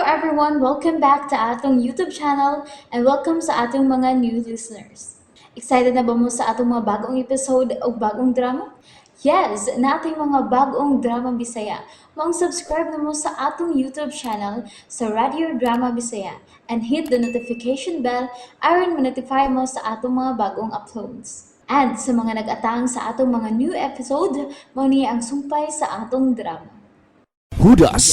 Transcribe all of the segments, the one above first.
everyone! Welcome back to atong YouTube channel and welcome sa atong mga new listeners. Excited na ba mo sa atong mga bagong episode o bagong drama? Yes, naa tay mga bagong drama Bisaya. Maong subscribe na mo sa atong YouTube channel sa Radio Drama Bisaya and hit the notification bell aron ma-notify mo sa atong mga bagong uploads. And sa mga nag-atang sa atong mga new episode, mao ni ang sumpay sa atong drama. Hudas.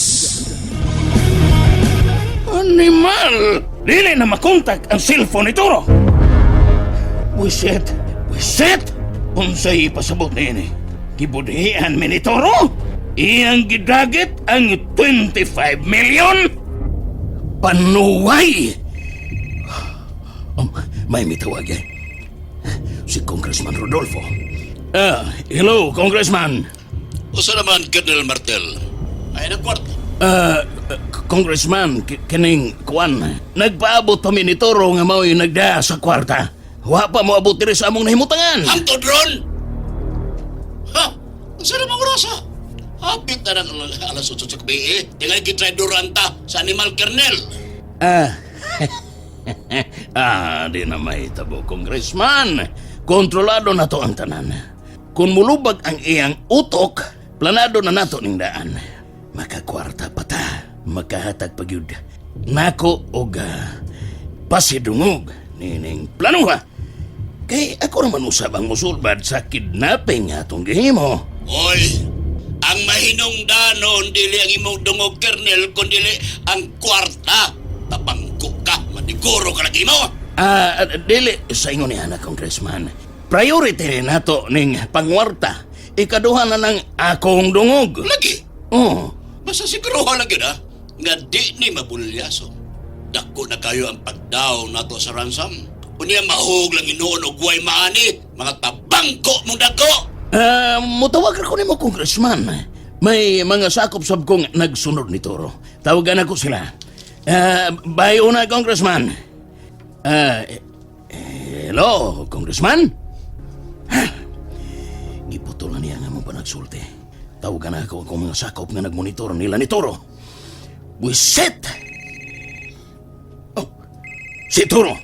Animal! Dili na makontak ang cellphone ni Toro. Buisit! Buisit! Unsay ipasabot niini? Gibudhian mi ni Toro? Iyang gidagit ang 25 million? Panuway! May mitawag eh. Si Congressman Rodolfo. Ah, hello, Congressman. Usa naman, Colonel Martel. Ay, nagkwarta. Ah, Congressman, kining kuan. Nagpaabot pa mi ni Toro nga mao'y nagdaa sa kwarta. Wa pa mo abot diri sa among nahimutangan. Hangtod ron! Ha? Unsa naman orasa? Hapit na ng alas 8 sa gabi eh. Tingali gitraidoranta sa animal kernel. Ah. Ah, di na mahitabo, Congressman. Kontrolado na to ang tanan. Kung mulubag ang iyang utok, planado na nato ning daan. Makakwarta pa ta, makahatag pa gyud. Nako og pasidungog nining planuha. Kay ako raman usab ang musulbad sa kidnapping atong gihimo. Oy, ang mahinungdanon dili ang imong dungog, kernel, kundi ang kwarta. Tabangko ka, maniguro ka lagi mo. Ah, dili sa ingon ni ana, Congressman. Priority nato ning pangwarta. Ikaduha na ng akong dungog. Lagi, Oh, basta siguruhan lang yun ha, nga di ni mabulyaso. Dako na kayo ang pagdaw nato sa ransom. Unya mahug lang inuon og way maani, mga tabangko mong dako. Ah, mutawag ko nimo, Congressman. May mga sakop sab kong nagsunod ni Toro. Tawagan ako sila. Ah, bye una, Congressman. Ah, hello, Congressman? Ha? Giputulan niya nga mong panagsulti. Tawagan ako akong mga sakop nga nagmonitor nila ni Toro. Buisit! Oh, si Toro!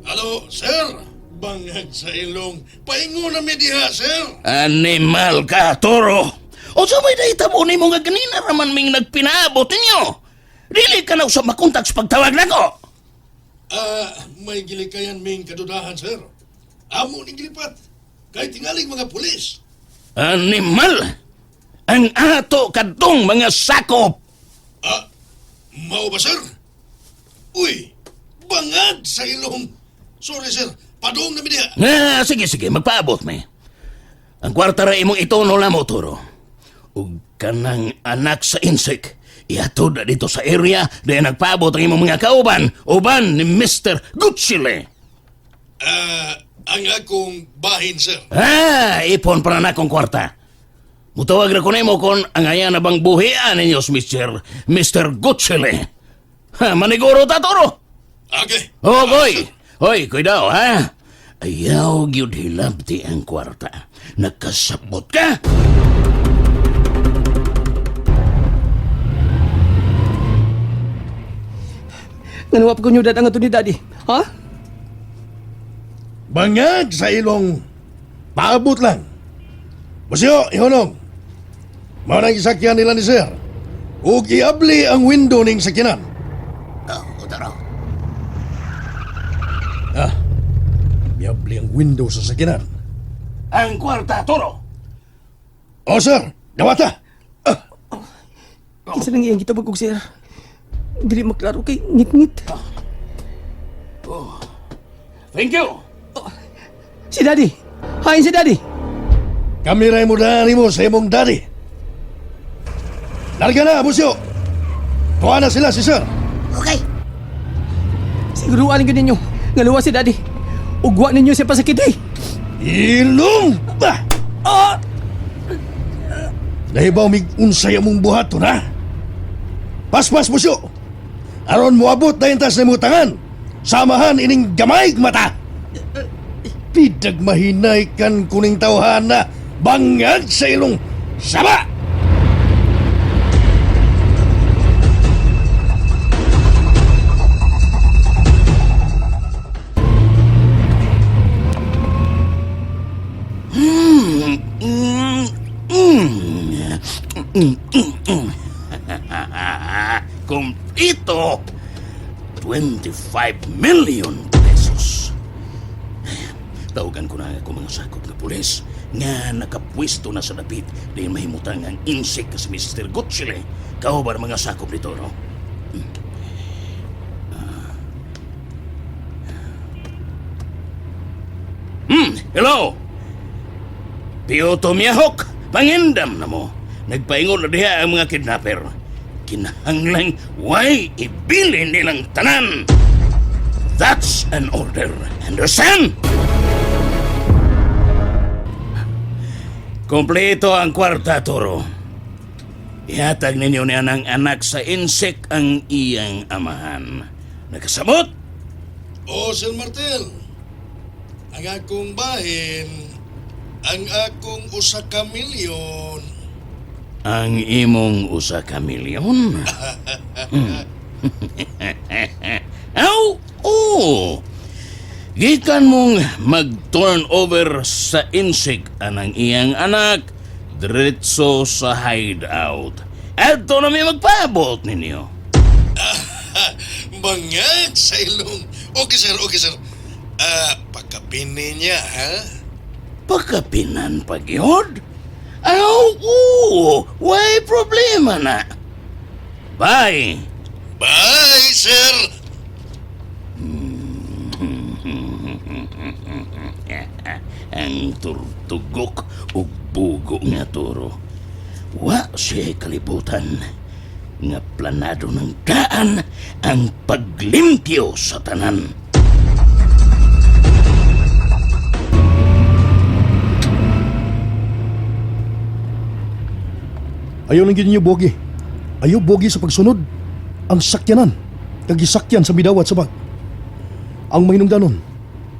Hello, sir. Bangag sa ilong. Paingon na mi diha, sir. Animal ka, Toro! O sa may nahitabo nimo nga ganina raman ming nagpinaabot ninyo? Dili ka na usab makontak sa pagtawag nako! Ah, may gilikayan ming kadudahan, sir. Amo ning gilipat. Kay tingaling mga pulis. Animal! Ang ato kadtong mga sakop! Ah, mao ba, sir? Uy, bangag sa ilong. Sorry, sir. Padung na mi diha. Ah, sige, sige, magpaabot mi. Ang kwarta ra imong ituno namo, Toro. Ug kanang anak sa insik, ihatod na dito sa area dahil nagpaabot ang imong mga kauban, uban ni Mr. Gutsile. Ah, ang akong bahin, sir. Ah, ipon para na akong kwarta. Mutawag ra ko nimo kon ang aya na bang buhian ninyo, Mr. Gutsile. Ha, maniguro ta, Toro. Okay. Oh, boy. Hoy, cuidado, ha? Ayaw gyud hilabti ang kwarta. Nakasabot ka? Ngano pa kunyo dad ang ato ni daddy? Ha? Bangag sa ilong. Paabot lang. Busyo, ihonong. Mao nang isakyan nila ni sir. Ug iabli ang window ning sakyanan. Oh, tara. Ah, iabli ang window sa sakyanan. Ang kwarta, Toro. Oh, sir, dawata. Ah, Kinsa nang iyang gitabag og sir? Dili maklaro kay ngit-ngit. Thank you. Si daddy. Hain si daddy. Kami ray mo dani mo sa imong daddy. Larga na, Busyo. Tuwa na sila si sir. Okay. Siguro alin gyud ninyo nga luwas si daddy. Ugwa ninyo siya pasakit eh. Ilong! Bah! Ah! Nahibaw mig unsay among buhaton, ha? Paspas, Busyo. Aron moabot na intas na tangan. Samahan ining gamay mata. Pidag mahinay kan kuning tawhana. Bangag sa ilong saba! Kumplito! 25 million pesos. Tawagan ko na ako mga sakop nga pulis nga nakapwesto na sa dapit dahil mahimutang ang insik si Mr. Gutsile. Kauban ang mga sakop nito, no? Hello? Piotr Miyahok, pangindam na mo. Nagpaingon na diha ang mga kidnapper. Kinahanglang way ibilin nilang tanan. That's an order. Understand? Kompleto ang kwarta, Toro. Ihatag ninyo niya ng anak sa insek ang iyang amahan. Nakasamot? O, Sir Martel, ang akong bahin, ang akong 1 ka milyon. Ang imong 1 ka milyon? Aw, oo. Gikan mong mag-turn over sa insik anang iyang anak, diretso sa hideout. Adto na may magpaabot ninyo. Bangag sa ilong. Okay, sir, okay, sir. Ah, pagkapini niya, ha? Pagkapinan pagyod? Aw, oo, way problema na. Bye! Bye, sir! Ang turtugok ug bugo nga turo. Wa siya kalibutan nga planado ng daan ang paglimpyo sa tanan. Ayaw lang yun bogi. Ayaw bogi sa pagsunod. Ang sakyanan. Kagisakyan sa midawat sa bag. Ang mahinungdanon,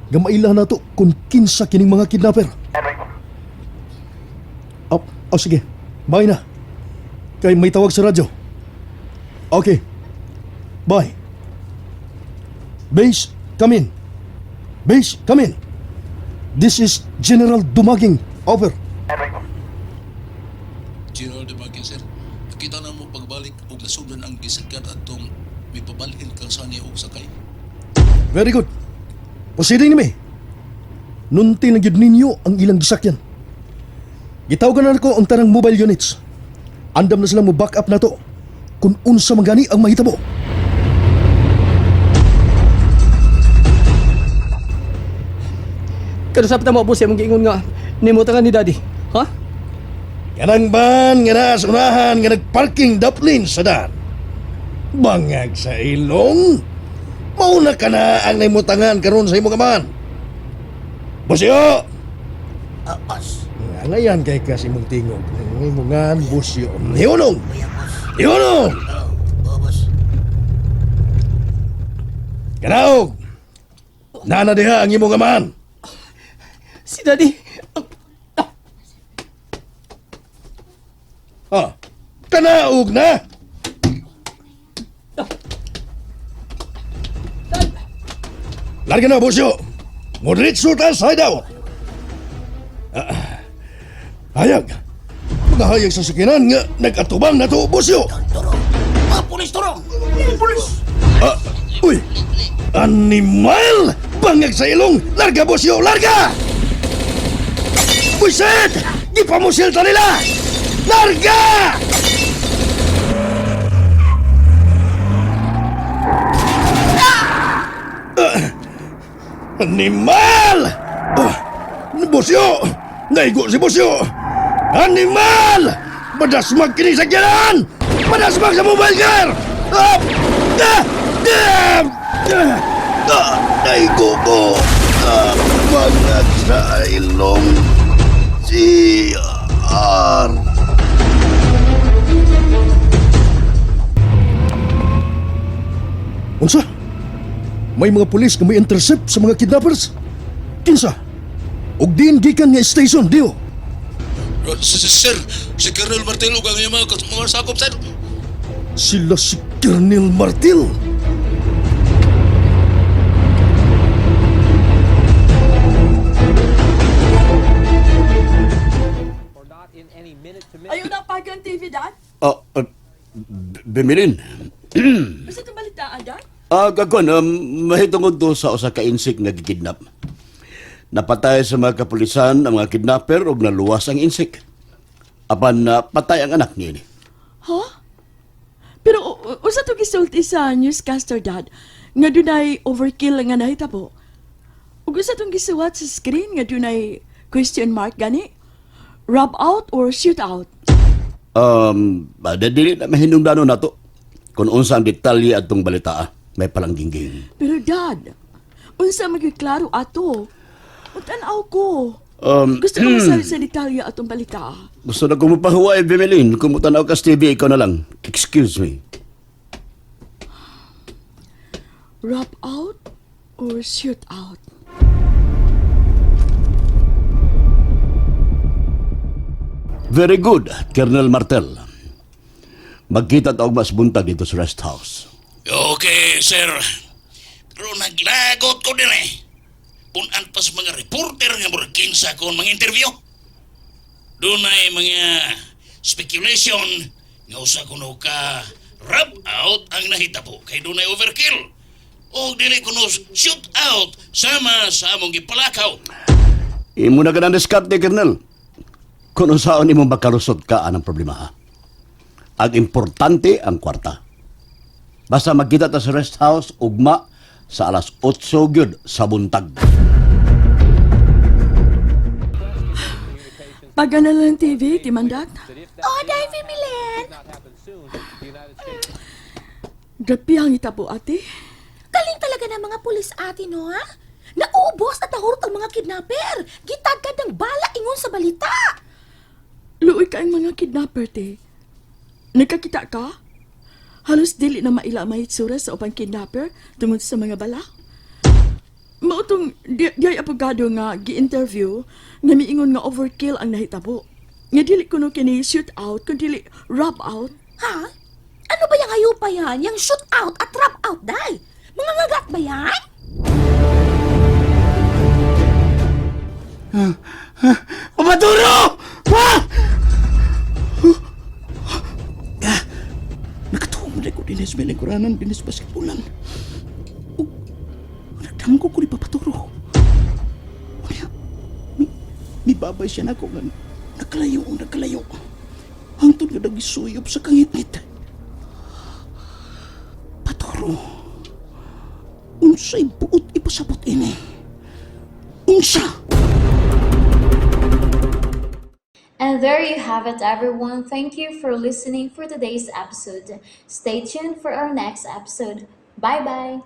gamaila na to kung kinsa kining mga kidnapper. Oh, oh sige, bye na. Kay may tawag sa radyo. Okay. Bye. Base, come in. Base, come in. This is General Dumaging. Over. General Dumaguing, sir. Nakita na mo pagbalik og nasugdan ang gisakyan atong mipabalhin kang sani og sakay. Very good. Proceeding ni mi. Nunti na gyud ninyo ang ilang gisakyan. Gitawagan na ko ang tanang mobile units. Andam na sila mo back up na to kung unsa man gani ang mahitabo. Kanusap na mo boss imong giingon nga nimutangan ni Daddy. Ha? Kanang ban nga naa sa unahan nga nagparking daplin sa daan. Bangag sa ilong. Mauna ka na ang naimutangan karon sa imong amahan. Busyo! Apas. Ngayan kay kasi imong tingog. Ngimungan busyo. Hiunong! Hiunong! Boss. Kanaog! Nana diha ang imong amahan. Si Daddy. Ah, kanaog na! Larga na, Busyo! Mudritso ta sa hideout! Ah, hayag! Mga hayag sa sakinan nga nag-atubang na to, Busyo! Toro. Mga pulis, toro! Pulis! Ah, uy! Animal! Bangag sa ilong! Larga, Busyo! Larga! Buisit! Gipamusil ta nila! Larga! Ah, Animal! Ah, Busyo! Naigo si Busyo! Animal! Madasmag kini sa kilan! Madasmag sa mobile car! Ah! Ah! Ah! Ah! Ah! Naigo ko! Ah! Bangag sa ilong! CR! Unsa? May mga pulis nga may intercept sa mga kidnappers? Kinsa? Og diin gikan nga station, diyo. Sir, si Colonel Martel ug ang iyang mga sakop, sir. Sila si Colonel Martil. Ayaw na pag ang TV, Dad? Ah, Bimilin. Basta itong balita, Adan? Ah, gagawin, mahitungod to sa usa ka insik nga gikidnap. Napatay sa mga kapulisan ang mga kidnapper ug naluwas ang insik. Apan patay ang anak niini. Ha? Pero usa to gisulti sa newscaster dad nga dunay overkill nga nahitabo. Ug usa tong gisuwat sa screen nga dunay question mark gani. Rub out or shoot out. Dili na mahinungdanon nato kung unsa ang detalye atong balita. May palanggingging. Pero dad, unsa magiklaro ato? Tan-aw ko. Gusto ko masali sa detalye atong balita. Gusto na ko mapahuway, Bimilin. Kung mutanaw ka sa TV, ikaw na lang. Excuse me. Rub out or shoot out. Very good, Colonel Martel. Magkita ta og mas buntag dito sa rest house. Okay, sir. Pero naglagot ko din eh. Punan pa sa mga reporter nga murag kinsa kon mga interview. Dunay mga speculation nga usa kuno ka rub out ang nahitabo kay dunay overkill. O dili kuno shoot out sama sa among gipalakaw. Imo na ka ng diskarte, Colonel. Kung unsaon imo makalusot ka anang problema, ha? Ang importante ang kwarta. Basta magkita ta sa rest house ugma sa alas 8 gyud sa buntag. Pagana lang TV, timandat. Oh, dahil Milen. Grabe ang itabo, ate. Galing talaga ng mga pulis ate, no, ha? Nauubos at nahurot ang mga kidnapper. Gitagkad ng bala ingon sa balita. Luoy ka ang mga kidnapper, te. Nagkakita ka? Halos dili na maila may itsura sa upang kidnapper tungod sa mga bala. Mautong di, di ay abogado nga gi-interview nga miingon nga overkill ang nahitabo. Nga dili kuno kini shoot out kun dili rub out. Ha? Ano ba yung hayupa yan? Yung shoot out at rub out, day? Mga ngagat ba yan? Pamaturo! Ha! Nakatuwa mo na ko dinis may lingkuranan, dinis basketballan. Ug, nagdamgo ko ni Papaturo. Unya, mi babay siya nako nga nakalayo, nakalayo. Hangtod nga nagisuyop sa kangitngit. Paturo, unsay buot ipasabot ini? Unsa? And there you have it, everyone. Thank you for listening for today's episode. Stay tuned for our next episode. Bye bye.